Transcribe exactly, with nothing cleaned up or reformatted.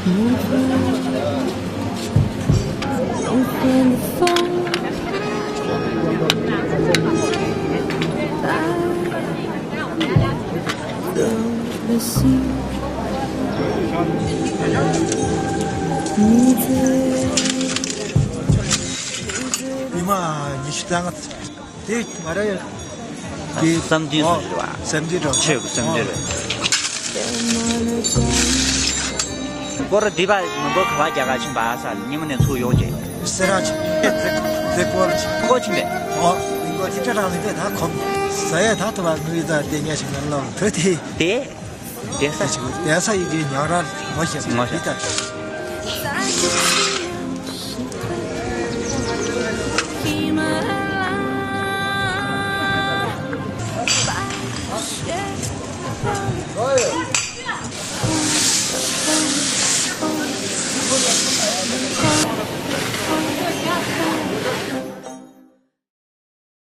ཉི་མ་ཉི་ཤུ་རྩ་ལྔ། དེ་ང་རང་ཡང་། དེ་བསམ་འདུན་ཨོ་སུ་རེད་བ། བསམ་འདུན་འགྲོ། ཆོས་ཀྱི་བསམ་འདུན་རེད། སྐོར་འདི་པ་མི་འབོར་ག་བ་རྒྱ་གར་ཕྱིན་པ་ས་ཉི་མ་ནས་ཚུར་ཡོང་རྗེས། སེ་ར་ཆེ། ཚེ་ཚེ་སྐོར་ཆེ། ཁོ་ཕྱིན་པས། ཨོ་མི་འགོ་ཅི་འདྲ་རང་ལས་དེ་ད་ཁོམ། ཟ་ཡ་ད་ཐུ་བ་ནུས་ད་དེ་ཉ་ཞིག་ང་ལོ་ཐུ་དེ། དེ། བསྡད་ས། བསྡད་ས་ཡི་གེ་ཉག་ར་ངོ་ཤེས་ངོ་ཤེས། འདི་ལྟར།